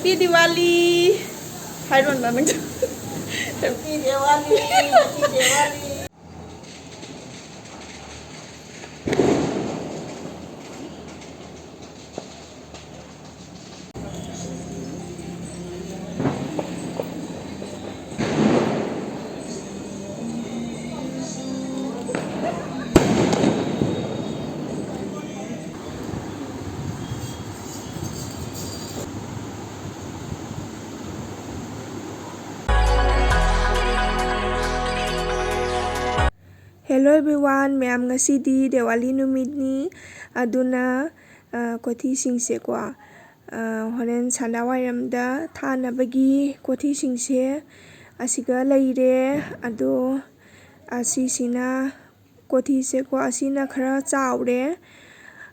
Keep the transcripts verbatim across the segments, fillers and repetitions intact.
Happy Diwali! ꯍꯥꯏꯔꯣꯅ ꯅꯪꯁꯨ꯫ Happy Diwali! Happy Diwali! Hello everyone, ꯃꯌꯥꯝ, ꯉꯁꯤꯗꯤ ꯗꯦꯋꯥꯂꯤ ꯅꯨꯃꯤꯠꯅꯤ, ꯑꯗꯨꯅ, ꯑ, ꯀꯣꯊꯤꯁꯤꯡꯁꯦꯀꯣ, ꯑ, ꯍꯣꯔꯦꯟ ꯁꯟꯗꯥ ꯋꯥꯏꯔꯝꯗ ꯊꯥꯅꯕꯒꯤ ꯀꯣꯊꯤꯁꯤꯡꯁꯦ ꯑꯁꯤꯒ ꯂꯩꯔꯦ꯫ ꯑꯗꯣ ꯑꯁꯤꯁꯤꯅ ꯀꯣꯊꯤꯁꯦꯀꯣ, ꯑꯁꯤꯅ ꯈꯔ ꯆꯥꯎꯔꯦ,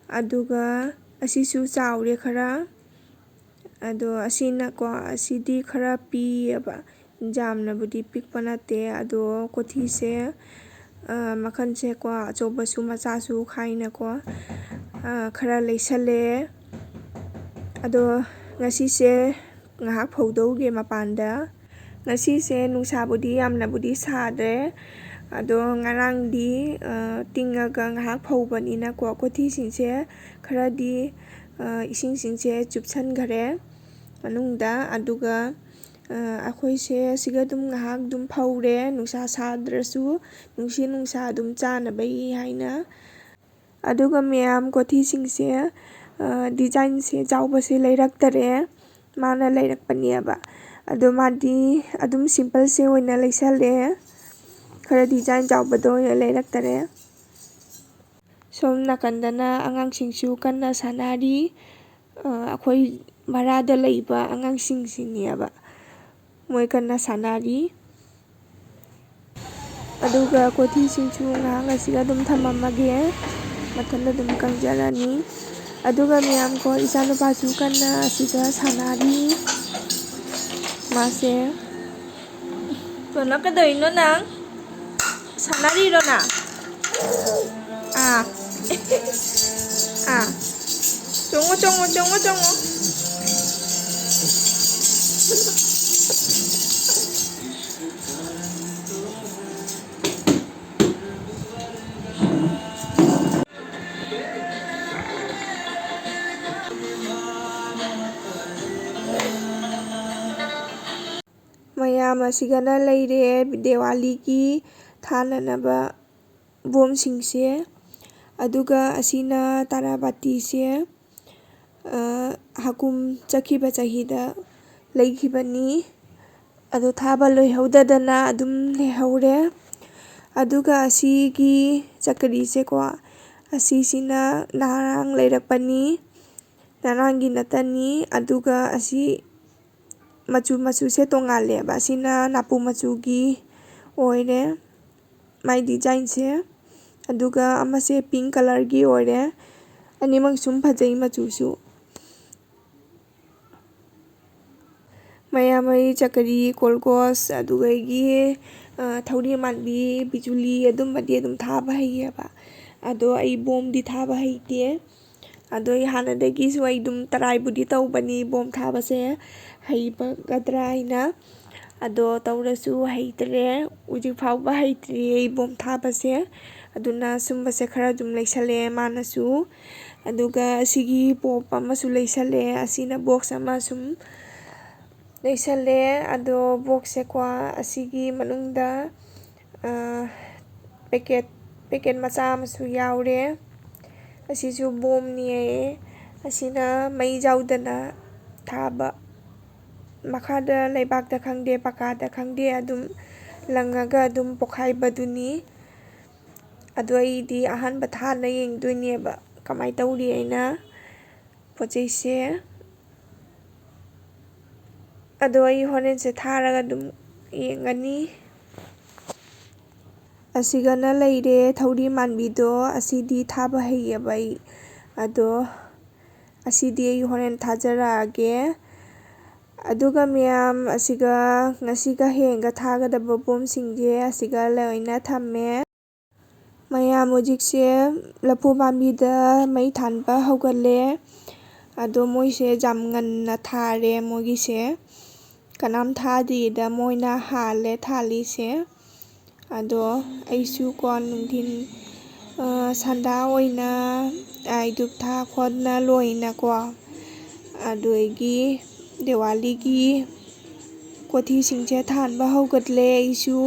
ꯑꯗꯨꯒ ꯑꯁꯤꯁꯨ ꯆꯥꯎꯔꯦ ꯈꯔ꯫ ꯑꯗꯣ ꯑꯁꯤꯅꯀꯣ, ꯑꯁꯤꯗꯤ ꯈꯔ ꯄꯤꯌꯦꯕ, ꯌꯥꯝꯅꯕꯨꯗꯤ ꯄꯤꯛꯄ ꯅꯠꯇꯦ꯫ ꯑꯗꯣ ꯀꯣꯊꯤꯁꯦ, ꯑ, ꯃꯈꯜꯁꯦꯀꯣ, ꯑꯆꯧꯕꯁꯨ ꯃꯆꯥꯁꯨ ꯈꯥꯏꯅꯀꯣ, ꯑ, ꯈꯔ ꯂꯩꯁꯜꯂꯦ꯫ ꯑꯗꯣ ꯉꯁꯤꯁꯦ ꯉꯥꯏꯍꯥꯛ ꯐꯧꯗꯧꯒꯦ ꯃꯄꯥꯟꯗ꯫ ꯉꯁꯤꯁꯦ ꯅꯨꯡꯁꯥꯕꯨꯗꯤ ꯌꯥꯝꯅꯕꯨꯗꯤ ꯁꯥꯗ꯭ꯔꯦ, ꯑꯗꯣ ꯉꯔꯥꯡꯗꯤ, ꯑ, ꯇꯤꯡꯉꯒ ꯉꯥꯏꯍꯥꯛ ꯐꯧꯕꯅꯤꯅꯀꯣ, ꯀꯣꯊꯤꯁꯤꯡꯁꯦ ꯈꯔꯗꯤ, ꯑ, ꯏꯁꯤꯡꯁꯤꯡꯁꯦ ꯆꯨꯞꯁꯟꯈꯔꯦ ꯃꯅꯨꯡꯗ꯫ ꯑꯗꯨꯒ, ꯑ, ꯑꯩꯈꯣꯏꯁꯦ ꯁꯤꯒ ꯑꯗꯨꯝ ꯉꯥꯏꯍꯥꯛ ꯑꯗꯨꯝ ꯐꯧꯔꯦ, ꯅꯨꯡꯁꯥ ꯁꯥꯗ꯭ꯔꯁꯨ, ꯅꯨꯡꯁꯤꯠ ꯅꯨꯡꯁꯥ ꯑꯗꯨꯝ ꯆꯥꯅꯕꯒꯤ ꯍꯥꯏꯅ꯫ ꯑꯗꯨꯒ ꯃꯌꯥꯝ ꯀꯣꯊꯤꯁꯤꯡꯁꯦ, ꯑ, ꯗꯤꯖꯥꯏꯟꯁꯦ ꯆꯥꯎꯕꯁꯦ ꯂꯩꯔꯛꯇꯔꯦ, ꯃꯥꯅ ꯂꯩꯔꯛꯄꯅꯦꯕ꯫ ꯑꯗꯣ ꯃꯥꯗꯤ ꯑꯗꯨꯝ ꯁꯤꯝꯄꯜꯁꯦ ꯑꯣꯏꯅ ꯂꯩꯁꯜꯂꯦ, ꯈꯔ ꯗꯤꯖꯥꯏꯟ ꯆꯥꯎꯕꯗꯣ ꯑꯣꯏꯅ ꯂꯩꯔꯛꯇꯔꯦ꯫ ꯁꯣꯝ ꯅꯥꯀꯟꯗꯅ ꯑꯉꯥꯡꯁꯤꯡꯁꯨ ꯀꯟꯅ ꯁꯥꯟꯅꯔꯤ꯫ ꯑ, ꯑꯩꯈꯣꯏ ꯚꯔꯥꯗ ꯂꯩꯕ ꯑꯉꯥꯡꯁꯤꯡꯁꯤꯅꯦꯕ꯫ ꯃꯣꯏ ꯀꯟꯅ ꯁꯥꯟꯅꯔꯤ꯫ ꯑꯗꯨꯒ ꯀꯣꯊꯤꯁꯤꯡꯁꯨ ꯉꯥꯏꯍꯥꯛ ꯑꯁꯤꯗ ꯑꯗꯨꯝ ꯊꯝꯃꯝꯃꯒꯦ, ꯃꯊꯟꯇ ꯑꯗꯨꯝ ꯀꯪꯖꯔꯅꯤ꯫ ꯑꯗꯨꯒ ꯃꯌꯥꯝ ꯀꯣ, ꯏꯆꯥꯅꯨꯄꯥꯁꯨ ꯀꯟꯅ ꯑꯁꯤꯗ ꯁꯥꯟꯅꯔꯤ꯫ ꯃꯥꯁꯦ, ꯇꯣꯅ, ꯀꯩꯗꯧꯔꯤꯅꯣ ꯅꯪ? ꯁꯥꯟꯅꯔꯤꯔꯣ ꯅꯪ? ꯑꯥ꯫ ꯑꯥ꯫ ꯆꯣꯡꯉꯣ, ꯆꯣꯡꯉꯣ, ꯆꯣꯡꯉꯣ, ꯆꯣꯡꯉꯣ꯫ ꯃꯌꯥꯝ ꯑꯁꯤꯒꯅ ꯂꯩꯔꯦ ꯗꯤꯋꯥꯂꯤꯒꯤ ꯊꯥꯅꯅꯕ ꯕꯣꯝꯁꯤꯡꯁꯦ꯫ ꯑꯗꯨꯒ ꯑꯁꯤꯅ ꯇꯔꯥꯕꯥꯇꯤꯁꯦ, ꯑ, ꯍꯥꯀꯨꯝ ꯆꯠꯈꯤꯕ ꯆꯍꯤꯗ ꯂꯩꯈꯤꯕꯅꯤ꯫ ꯑꯗꯣ ꯊꯥꯕ ꯂꯣꯏꯍꯧꯗꯗꯅ ꯑꯗꯨꯝ ꯂꯩꯍꯧꯔꯦ꯫ ꯑꯗꯨꯒ ꯑꯁꯤꯒꯤ ꯆꯀꯔꯤꯁꯦꯀꯣ, ꯑꯁꯤꯁꯤꯅ ꯅꯍꯥꯟ ꯂꯩꯔꯛꯄꯅꯤ, ꯅꯍꯥꯟꯒꯤ ꯅꯠꯇꯅꯤ꯫ ꯑꯗꯨꯒ ꯑꯁꯤ ꯃꯆꯨ, ꯃꯆꯨꯁꯦ ꯇꯣꯡꯉꯥꯜꯂꯦꯕ꯫ ꯑꯁꯤꯅ ꯅꯥꯄꯨ ꯃꯆꯨꯒꯤ ꯑꯣꯏꯔꯦ, ꯃꯥꯏ ꯗꯤꯖꯥꯏꯟꯁꯦ꯫ ꯑꯗꯨꯒ ꯑꯃꯁꯦ ꯄꯤꯡ ꯀꯂꯔꯒꯤ ꯑꯣꯏꯔꯦ꯫ ꯑꯅꯤꯃꯛ ꯁꯨꯝ ꯐꯖꯩ ꯃꯆꯨꯁꯨ꯫ ꯃꯌꯥꯝ ꯑꯩ ꯆꯀꯔꯤ, ꯀꯣꯜꯒꯣꯁ, ꯑꯗꯨꯗꯒꯤ, ꯑ, ꯊꯧꯔꯤ ꯃꯥꯟꯕꯤ, ꯕꯤꯖꯨꯂꯤ ꯑꯗꯨꯝꯕꯗꯤ ꯑꯗꯨꯝ ꯊꯥꯕ ꯍꯩꯌꯦꯕ꯫ ꯑꯗꯣ ꯑꯩ ꯕꯣꯝꯗꯤ ꯊꯥꯕ ꯍꯩꯇꯦ꯫ ꯑꯗꯣ ꯑꯩ ꯍꯥꯟꯅꯗꯒꯤꯁꯨ ꯑꯩ ꯑꯗꯨꯝ ꯇꯔꯥꯏꯕꯨꯗꯤ ꯇꯧꯕꯅꯤ ꯕꯣꯝ ꯊꯥꯕꯁꯦ ꯍꯩꯕꯒꯗ꯭ꯔꯥ ꯍꯥꯏꯅ꯫ ꯑꯗꯣ ꯇꯧꯔꯁꯨ ꯍꯩꯇ꯭ꯔꯦ, ꯍꯧꯖꯤꯛ ꯐꯥꯎꯕ ꯍꯩꯇ꯭ꯔꯤ ꯑꯩ ꯕꯣꯝ ꯊꯥꯕꯁꯦ꯫ ꯑꯗꯨꯅ ꯁꯨꯝꯕꯁꯦ ꯈꯔ ꯑꯗꯨꯝ ꯂꯩꯁꯜꯂꯦ ꯃꯥꯅꯁꯨ꯫ ꯑꯗꯨꯒ ꯑꯁꯤꯒꯤ ꯄꯣꯞ ꯑꯃꯁꯨ ꯂꯩꯁꯜꯂꯦ, ꯑꯁꯤꯅ ꯕꯣꯛꯁ ꯑꯃ ꯁꯨꯝ ꯂꯩꯁꯜꯂꯦ꯫ ꯑꯗꯣ ꯕꯣꯛꯁꯁꯦꯀꯣ, ꯑꯁꯤꯒꯤ ꯃꯅꯨꯡꯗ, ꯑ, ꯄꯦꯀꯦꯠ, ꯄꯦꯀꯦꯠ ꯃꯆꯥ ꯑꯃꯁꯨ ꯌꯥꯎꯔꯦ꯫ ꯑꯁꯤꯁꯨ ꯕꯣꯝꯅꯦ꯫ ꯑꯁꯤꯅ ꯃꯩ ꯌꯥꯎꯗꯅ ꯊꯥꯕ꯫ ꯃꯈꯥꯗ ꯂꯩꯕꯥꯛꯇ ꯈꯪꯗꯦ, ꯄꯀꯥꯗ ꯈꯪꯗꯦ, ꯑꯗꯨꯝ ꯂꯪꯉꯒ ꯑꯗꯨꯝ ꯄꯣꯈꯥꯏꯕꯗꯨꯅꯤ꯫ ꯑꯗꯣ ꯑꯩꯗꯤ ꯑꯍꯥꯟꯕ ꯊꯥꯅ ꯌꯦꯡꯗꯣꯏꯅꯦꯕ, ꯀꯃꯥꯏꯅ ꯇꯧꯔꯤ ꯍꯥꯏꯅ ꯄꯣꯠ ꯆꯩꯁꯦ꯫ ꯑꯗꯣ ꯑꯩ ꯍꯣꯔꯦꯟꯁꯦ ꯊꯥꯔꯒ ꯑꯗꯨꯝ ꯌꯦꯡꯒꯅꯤ꯫ ꯑꯁꯤꯒꯅ ꯂꯩꯔꯦ ꯊꯧꯔꯤ ꯃꯥꯟꯕꯤꯗꯣ, ꯑꯁꯤꯗꯤ ꯊꯥꯕ ꯍꯩꯌꯦꯕ ꯑꯩ꯫ ꯑꯗꯣ ꯑꯁꯤꯗꯤ ꯑꯩ ꯍꯣꯔꯦꯟ ꯊꯥꯖꯔꯛꯑꯒꯦ꯫ ꯑꯗꯨꯒ ꯃꯌꯥꯝ, ꯑꯁꯤꯒ ꯉꯁꯤꯒ ꯍꯌꯦꯡꯒ ꯊꯥꯒꯗꯕ ꯕꯣꯝꯁꯤꯡꯁꯦ ꯑꯁꯤꯒ ꯂꯣꯏꯅ ꯊꯝꯃꯦ꯫ ꯃꯌꯥꯝ ꯍꯧꯖꯤꯛꯁꯦ ꯂꯐꯨ ꯄꯥꯝꯕꯤꯗ ꯃꯩ ꯊꯥꯟꯕ ꯍꯧꯒꯠꯂꯦ꯫ ꯑꯗꯣ ꯃꯣꯏꯁꯦ ꯌꯥꯝ ꯉꯟꯅ ꯊꯥꯔꯦ ꯃꯣꯏꯒꯤꯁꯦ꯫ ꯀꯅꯥꯝ ꯊꯥꯗ꯭ꯔꯤꯗ ꯃꯣꯏꯅ ꯍꯥꯜꯂꯦ ꯊꯥꯜꯂꯤꯁꯦ꯫ ꯑꯗꯣ ꯑꯩꯁꯨ ꯀꯣ ꯅꯨꯡꯊꯤꯟ, ꯑ, ꯁꯟꯗꯥ ꯑꯣꯏꯅ, ꯑ, ꯙꯨꯞ ꯊꯥ ꯈꯣꯠꯅ ꯂꯣꯏꯅꯀꯣ꯫ ꯑꯗꯨꯗꯒꯤ ꯗꯤꯋꯥꯂꯤꯒꯤ ꯀꯣꯊꯤꯁꯤꯡꯁꯦ ꯊꯥꯟꯕ ꯍꯧꯒꯠꯂꯦ ꯑꯩꯁꯨ꯫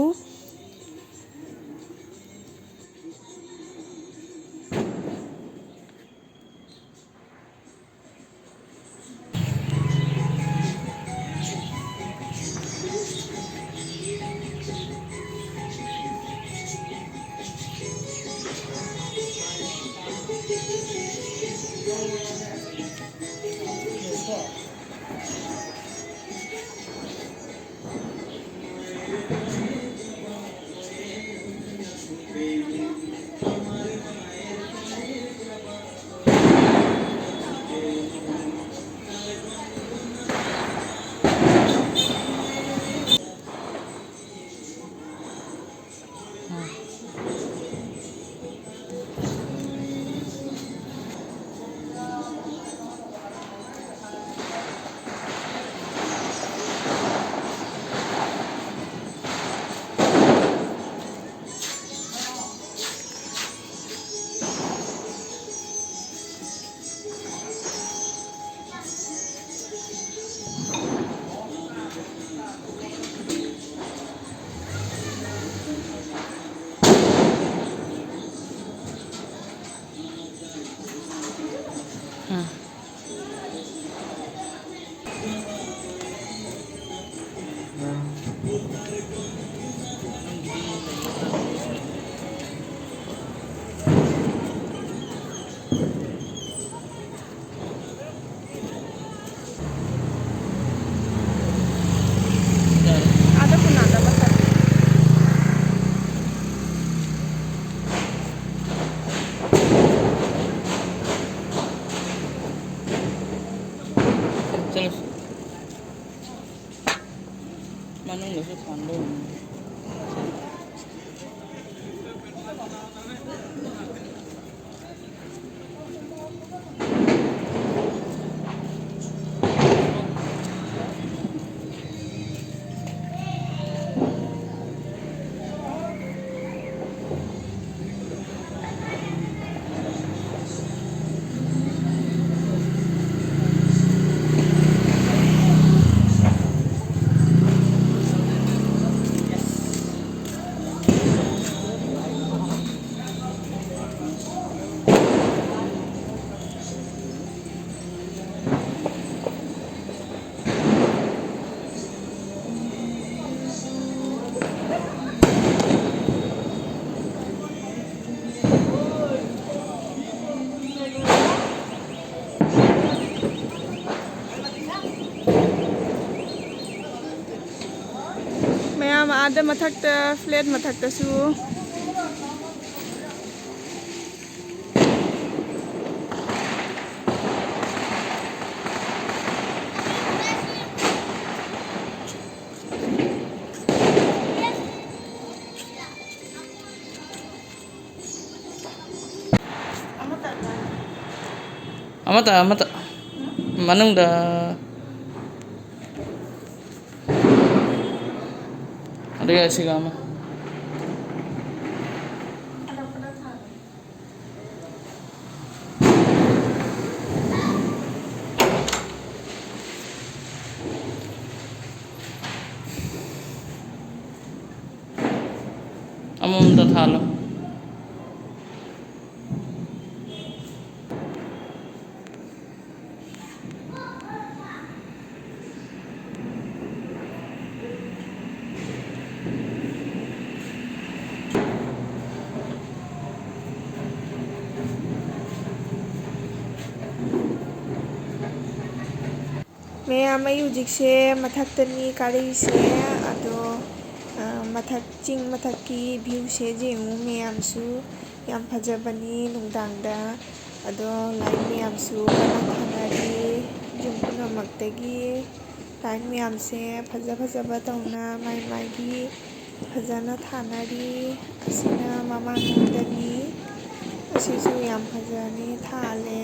ꯑꯥꯗ ꯃꯊꯛꯇ, ꯐ꯭ꯂꯦꯠ ꯃꯊꯛꯇꯁꯨ꯫ ꯑꯃꯇ, ꯑꯃꯇ꯫ ꯃꯅꯨꯡꯗ꯫ ꯑꯗꯨꯒ ꯑꯁꯤꯒ ꯑꯃ꯫ ꯑꯃꯃꯝꯗ ꯊꯥꯜꯂꯣ꯫ ꯃꯌꯥꯝ, ꯑꯩ ꯍꯧꯖꯤꯛꯁꯦ ꯃꯊꯛꯇꯅꯤ ꯀꯥꯔꯛꯏꯁꯦ꯫ ꯑꯗꯣ, ꯑ, ꯃꯊꯛ, ꯆꯤꯡ ꯃꯊꯛꯀꯤ ꯚ꯭ꯌꯨꯁꯦ ꯌꯦꯡꯉꯨ ꯃꯌꯥꯝꯁꯨ꯫ ꯌꯥꯝ ꯐꯖꯕꯅꯤ ꯅꯨꯡꯗꯥꯡꯗ꯫ ꯑꯗꯣ ꯂꯥꯏꯠ ꯃꯌꯥꯝꯁꯨ ꯀꯟꯅ ꯊꯥꯅꯔꯤ꯫ ꯌꯨꯝ ꯄꯨꯝꯅꯃꯛꯇꯒꯤ ꯂꯥꯏꯠ ꯃꯌꯥꯝꯁꯦ ꯐꯖ ꯐꯖꯕ ꯇꯧꯅ ꯃꯥꯏ ꯃꯥꯏꯒꯤ ꯐꯖꯅ ꯊꯥꯅꯔꯤ꯫ ꯑꯁꯤꯅ ꯃꯃꯥꯡꯂꯣꯝꯗꯅꯤ꯫ ꯑꯁꯤꯁꯨ ꯌꯥꯝ ꯐꯖꯅꯤ ꯊꯥꯜꯂꯦ꯫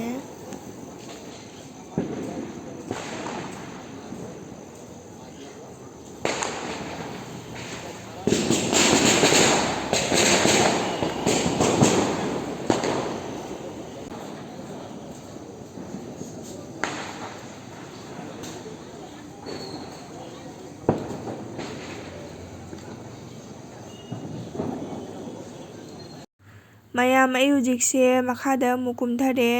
ꯃꯌꯥꯝ, ꯑꯩ ꯍꯧꯖꯤꯛꯁꯦ ꯃꯈꯥꯗ ꯑꯃꯨꯛ ꯀꯨꯝꯊꯔꯦ꯫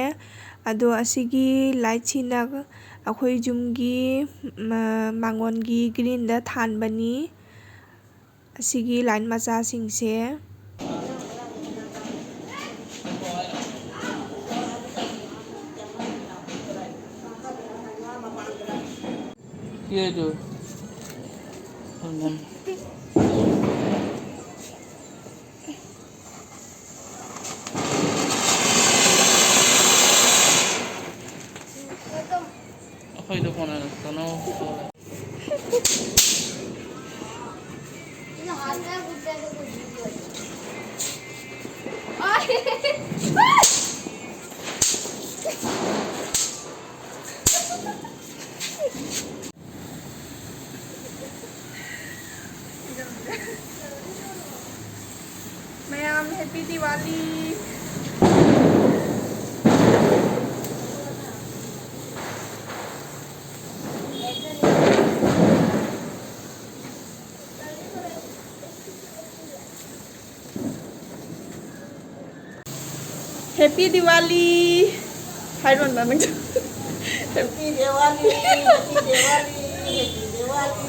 ꯑꯗꯣ ꯑꯁꯤꯒꯤ ꯂꯥꯏꯠꯁꯤꯅ ꯑꯩꯈꯣꯏ ꯌꯨꯝꯒꯤ ꯃ-, ꯃꯥꯡꯒꯣꯟꯒꯤ ꯒ꯭ꯔꯤꯟꯗ ꯊꯥꯟꯕꯅꯤ꯫ ꯑꯁꯤꯒꯤ ꯂꯥꯏꯠ ꯃꯆꯥꯁꯤꯡꯁꯦ꯫ ये जो, ꯃꯌꯥꯝ, Happy Diwali! Happy Diwali! ꯍꯥꯏꯔꯣꯅ ꯅꯪ꯫ Happy Diwali! Happy Diwali! Happy Diwali!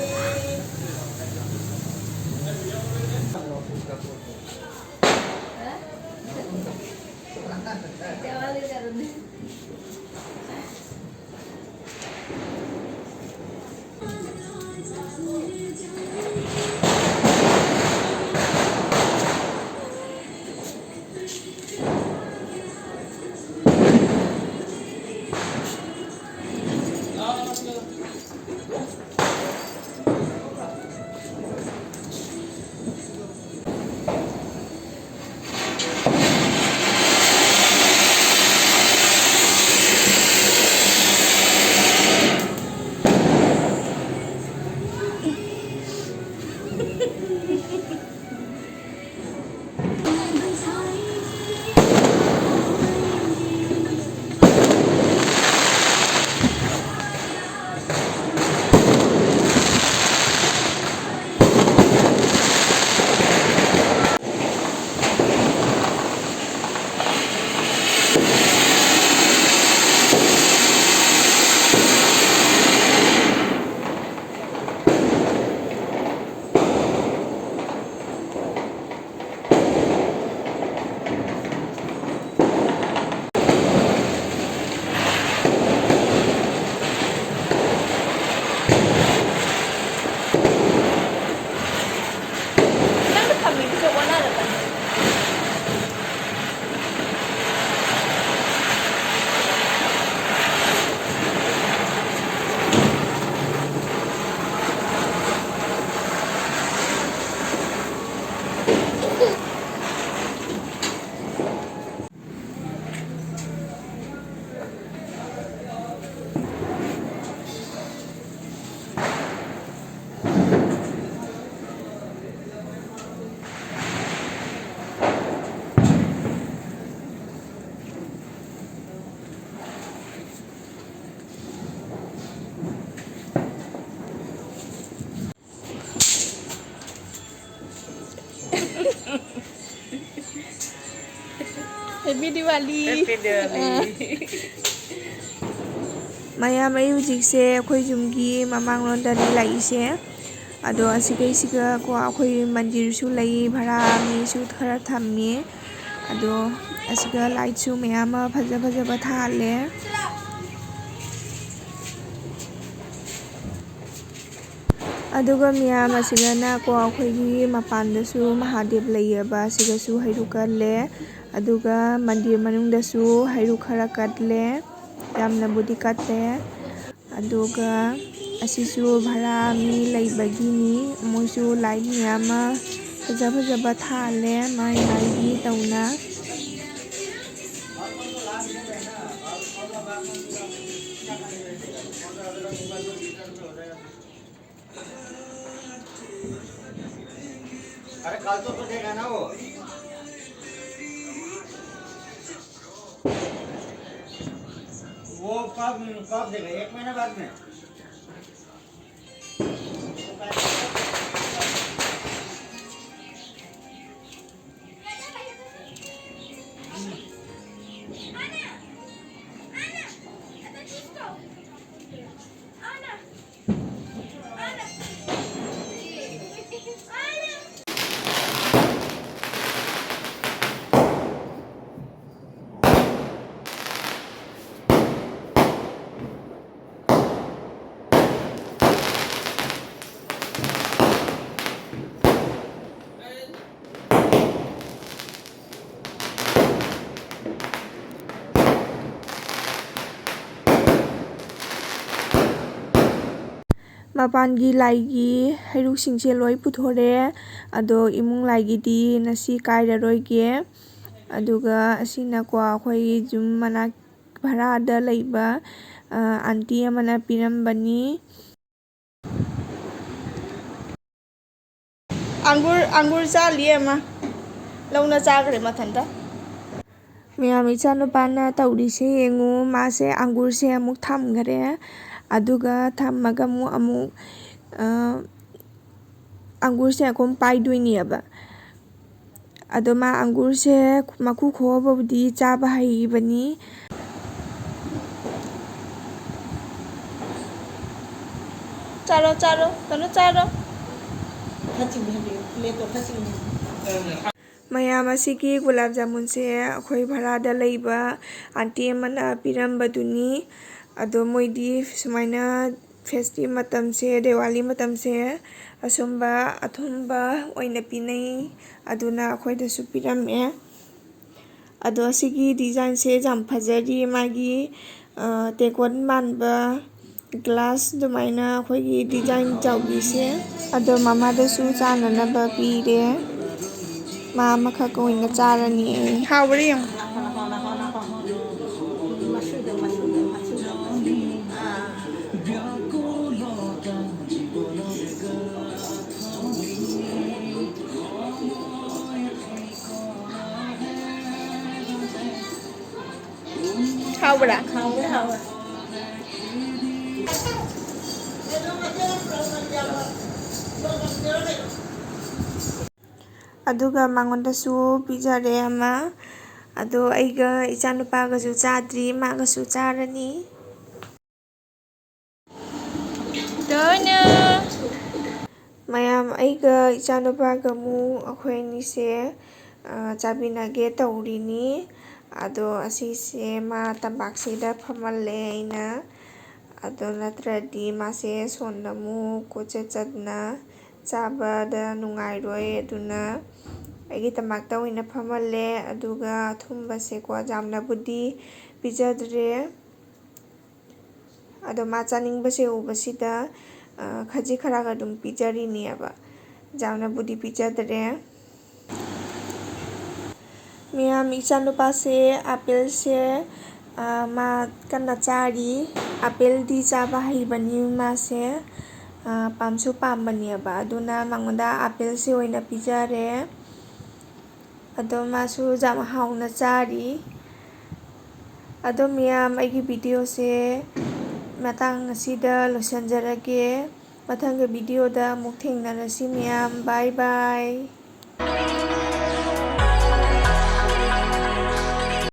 Happy Diwali. Happy Diwali. ꯑ꯫ ꯃꯌꯥꯝ, ꯑꯩ ꯍꯧꯖꯤꯛꯁꯦ ꯑꯩꯈꯣꯏ ꯌꯨꯝꯒꯤ ꯃꯃꯥꯡꯂꯣꯝꯗꯅꯦ ꯂꯥꯛꯏꯁꯦ꯫ ꯑꯗꯣ ꯑꯁꯤꯒꯩꯁꯤꯒꯀꯣ ꯑꯩꯈꯣꯏ ꯃꯟꯗꯤꯔꯁꯨ ꯂꯩ, ꯚꯔꯥ ꯃꯤꯁꯨ ꯈꯔ ꯊꯝꯃꯦ꯫ ꯑꯗꯣ ꯑꯁꯤꯒ ꯂꯥꯏꯠꯁꯨ ꯃꯌꯥꯝ ꯑꯃ ꯐꯖ ꯐꯖꯕ ꯊꯥꯜꯂꯦ꯫ ꯑꯗꯨꯒ ꯃꯌꯥꯝ ꯑꯁꯤꯗꯅꯀꯣ ꯑꯩꯈꯣꯏꯒꯤ ꯃꯄꯥꯟꯗꯁꯨ ꯃꯍꯥꯗꯦꯕ ꯂꯩꯌꯦꯕ, ꯑꯁꯤꯗꯁꯨ ꯍꯩꯔꯨꯛ ꯀꯠꯂꯦ꯫ ꯑꯗꯨꯒ ꯃꯟꯗꯤꯔ ꯃꯅꯨꯡꯗꯁꯨ ꯍꯩꯔꯨꯛ ꯈꯔ ꯀꯠꯂꯦ, ꯌꯥꯝꯅꯕꯨꯗꯤ ꯀꯠꯇꯦ꯫ ꯑꯗꯨꯒ ꯑꯁꯤꯁꯨ ꯚꯔꯥ ꯃꯤ ꯂꯩꯕꯒꯤꯅꯤ꯫ ꯃꯣꯏꯁꯨ ꯂꯥꯏꯠ ꯃꯌꯥꯝ ꯑꯃ ꯐꯖ ꯐꯖꯕ ꯊꯥꯜꯂꯦ ꯃꯥꯏ ꯃꯥꯏꯒꯤ ꯇꯧꯅ꯫ अरे कल तो पूछेगा ना वो। वो कब, कब देगा? एक महीना बाद में। ꯃꯄꯥꯟꯒꯤ ꯂꯥꯏꯒꯤ ꯍꯩꯔꯨꯛꯁꯤꯡꯁꯦ ꯂꯣꯏ ꯄꯨꯊꯣꯔꯦ꯫ ꯑꯗꯣ ꯏꯃꯨꯡ ꯂꯥꯏꯒꯤꯗꯤ ꯉꯁꯤ ꯀꯥꯏꯔꯔꯣꯏꯒꯦ꯫ ꯑꯗꯨꯒ ꯑꯁꯤꯅꯀꯣ ꯑꯩꯈꯣꯏꯒꯤ ꯌꯨꯝ ꯃꯅꯥꯛ ꯚꯔꯥꯗ ꯂꯩꯕ, ꯑ, ꯑꯟꯇꯤ ꯑꯃꯅ ꯄꯤꯔꯝꯕꯅꯤ꯫ ꯑꯪꯒꯨꯔ, ꯑꯪꯒꯨꯔ ꯆꯥ ꯂꯤꯌꯦ ꯑꯃ꯫ ꯂꯧꯅ ꯆꯥꯈ꯭ꯔꯦ ꯃꯊꯟꯇ꯫ ꯃꯌꯥꯝ, ꯏꯆꯥꯅꯨꯄꯥꯅ ꯇꯧꯔꯤꯁꯦ ꯌꯦꯡꯉꯨ, ꯃꯥꯁꯦ ꯑꯪꯒꯨꯔꯁꯦ ꯑꯃꯨꯛ ꯊꯝꯈ꯭ꯔꯦ, ꯑꯗꯨꯒ ꯊꯝꯃꯒ ꯑꯃꯨꯛ, ꯑꯃꯨꯛ, ꯑ, ꯑꯪꯒꯨꯔꯁꯦ ꯑꯃꯨꯛ ꯄꯥꯏꯗꯣꯏꯅꯦꯕ꯫ ꯑꯗꯣ ꯃꯥ ꯑꯪꯒꯨꯔꯁꯦ ꯃꯀꯨ ꯈꯣꯛꯑꯕꯨꯗꯤ ꯆꯥꯕ ꯍꯩꯕꯅꯤ꯫ ꯆꯥꯔꯣ, ꯆꯥꯔꯣ, ꯀꯩꯅꯣ ꯆꯥꯔꯣ꯫ ꯃꯌꯥꯝ, ꯑꯁꯤꯒꯤ ꯒꯨꯂꯥꯞ ꯖꯥꯃꯨꯟꯁꯦ ꯑꯩꯈꯣꯏ ꯚꯔꯥꯗ ꯂꯩꯕ ꯑꯟꯇꯤ ꯑꯃꯅ ꯄꯤꯔꯝꯕꯗꯨꯅꯤ꯫ ꯑꯗꯣ ꯃꯣꯏꯗꯤ ꯁꯨꯃꯥꯏꯅ ꯐꯦꯁꯇꯤꯚ ꯃꯇꯝꯁꯦ, ꯗꯤꯋꯥꯂꯤ ꯃꯇꯝꯁꯦ, ꯑꯁꯨꯝꯕ ꯑꯊꯨꯝꯕ ꯑꯣꯏꯅ ꯄꯤꯅꯩ꯫ ꯑꯗꯨꯅ ꯑꯩꯈꯣꯏꯗꯁꯨ ꯄꯤꯔꯝꯃꯦ꯫ ꯑꯗꯣ ꯑꯁꯤꯒꯤ ꯗꯤꯖꯥꯏꯟꯁꯦ ꯌꯥꯝ ꯐꯖꯔꯤ꯫ ꯃꯥꯒꯤ, ꯑ, ꯇꯦꯡꯀꯣꯠ ꯃꯥꯟꯕ ꯒ꯭ꯂꯥꯁ ꯑꯗꯨꯃꯥꯏꯅ ꯑꯩꯈꯣꯏꯒꯤ ꯗꯤꯖꯥꯏꯟ ꯆꯥꯎꯕꯤꯁꯦ꯫ ꯑꯗꯣ ꯃꯃꯥꯗꯁꯨ ꯆꯥꯅꯅꯕ ꯄꯤꯔꯦ꯫ ꯃꯥ ꯑꯃꯈꯛ ꯑꯣꯏꯅ ꯆꯥꯔꯅꯤ ꯑꯩ꯫ ꯍꯥꯎꯕ꯭ꯔꯥ ꯌꯦꯡꯉꯨ꯫ ꯍꯥꯎꯕ꯭ꯔꯥ? ꯍꯥꯎꯋꯦ, ꯍꯥꯎꯋꯦ꯫ ꯑꯗꯨꯒ ꯃꯉꯣꯟꯗꯁꯨ ꯄꯤꯖꯔꯦ ꯑꯃ꯫ ꯑꯗꯣ ꯑꯩꯒ ꯏꯆꯥꯅꯨꯄꯥꯒꯁꯨ ꯆꯥꯗ꯭ꯔꯤ, ꯃꯥꯒꯁꯨ ꯆꯥꯔꯅꯤ꯫ ꯇꯣꯅꯨ! ꯃꯌꯥꯝ, ꯑꯩꯒ ꯏꯆꯥꯅꯨꯄꯥꯒ ꯑꯃꯨꯛ ꯑꯩꯈꯣꯏ ꯑꯅꯤꯁꯦ, ꯑ, ꯆꯥꯃꯤꯟꯅꯒꯦ ꯇꯧꯔꯤꯅꯤ꯫ ꯑꯗꯣ ꯑꯁꯤꯁꯦ ꯃꯥ ꯇꯝꯄꯥꯛꯁꯤꯗ ꯐꯝꯍꯜꯂꯦ ꯑꯩꯅ꯫ ꯑꯗꯣ ꯅꯠꯇ꯭ꯔꯗꯤ ꯃꯥꯁꯦ ꯁꯣꯝꯗ ꯑꯃꯨꯛ ꯀꯣꯏꯆꯠ ꯆꯠꯇꯅ ꯆꯥꯕꯗ ꯅꯨꯡꯉꯥꯏꯔꯣꯏ꯫ ꯑꯗꯨꯅ ꯑꯩꯒꯤ ꯇꯝꯄꯥꯛꯇ ꯑꯣꯏꯅ ꯐꯝꯍꯜꯂꯦ꯫ ꯑꯗꯨꯒ ꯑꯊꯨꯝꯕꯁꯦꯀꯣ ꯌꯥꯝꯅꯕꯨꯗꯤ ꯄꯤꯖꯗ꯭ꯔꯦ꯫ ꯑꯗꯣ ꯃꯥ ꯆꯥꯅꯤꯡꯕꯁꯦ ꯎꯕꯁꯤꯗ, ꯑ, ꯈꯖꯤꯛ ꯈꯔꯒ ꯑꯗꯨꯝ ꯄꯤꯖꯔꯤꯅꯦꯕ꯫ ꯌꯥꯝꯅꯕꯨꯗꯤ ꯄꯤꯖꯗ꯭ꯔꯦ꯫ ꯃꯌꯥꯝ, ꯏꯆꯥꯅꯨꯄꯥꯁꯦ ꯑꯥꯄꯦꯜꯁꯦ, ꯑ, ꯃꯥ ꯀꯟꯅ ꯆꯥꯔꯤ꯫ ꯑꯥꯄꯦꯜꯗꯤ ꯆꯥꯕ ꯍꯩꯕꯅꯤ ꯃꯥꯁꯦ꯫ ꯑ, ꯄꯥꯝꯁꯨ ꯄꯥꯝꯕꯅꯦꯕ꯫ ꯑꯗꯨꯅ ꯃꯉꯣꯟꯗ ꯑꯥꯄꯦꯜꯁꯦ ꯑꯣꯏꯅ ꯄꯤꯖꯔꯦ꯫ ꯑꯗꯣ ꯃꯥꯁꯨ ꯌꯥꯝ ꯍꯥꯎꯅ ꯆꯥꯔꯤ꯫ ꯑꯗꯣ ꯃꯌꯥꯝ, ꯑꯩꯒꯤ ꯚꯤꯗꯤꯑꯣꯁꯦ ꯃꯇꯥꯡ ꯑꯁꯤꯗ ꯂꯣꯏꯁꯤꯟꯖꯔꯒꯦ꯫ ꯃꯊꯪꯒꯤ ꯚꯤꯗꯤꯑꯣꯗ ꯑꯃꯨꯛ ꯊꯦꯡꯅꯔꯁꯤ ꯃꯌꯥꯝ꯫ Bye bye꯫